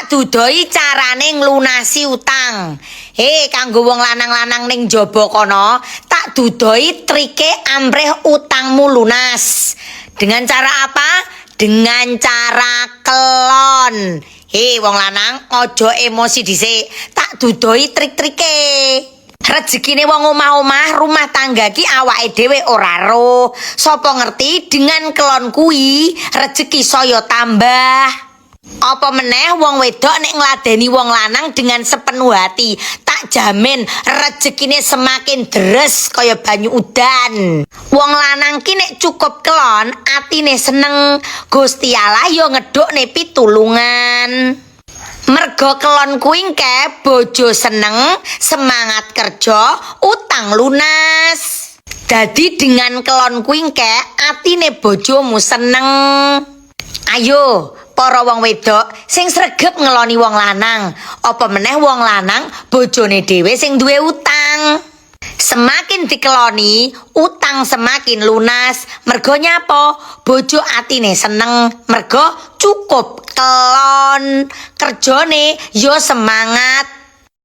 Tak dudoi carane nglunasi utang. He, kanggo wong lanang-lanang ning jaba kono, tak dudoi trike amrih utangmu lunas. Dengan cara apa? Dengan cara kelon. He, wong lanang ojo emosi dhisik, tak dudoi trik-trike. Rezekine wong omah-omah rumah tangga ki awake dhewe ora roh. Sapa ngerti dengan kelon kuwi rejeki saya tambah. Apa meneh wong wedok nek ngladeni wong lanang dengan sepenuh hati, tak jamin rezekine semakin deres kaya banyu udan. Wong lanang ki nek cukup kelon, atine seneng, Gusti Allah yo ngedukne pitulungan. Mergo kelon kuwi ke bojo seneng, semangat kerja, utang lunas. Dadi dengan kelon kuwi ke atine bojomu seneng. Ayo, para wong wedok sing sregep ngeloni wong lanang, apa meneh wong lanang bojone dhewe sing duwe utang. Semakin dikeloni, utang semakin lunas. Mergo nyapa? Bojo atine seneng, mergo cukup kelon. Kerjane yo semangat.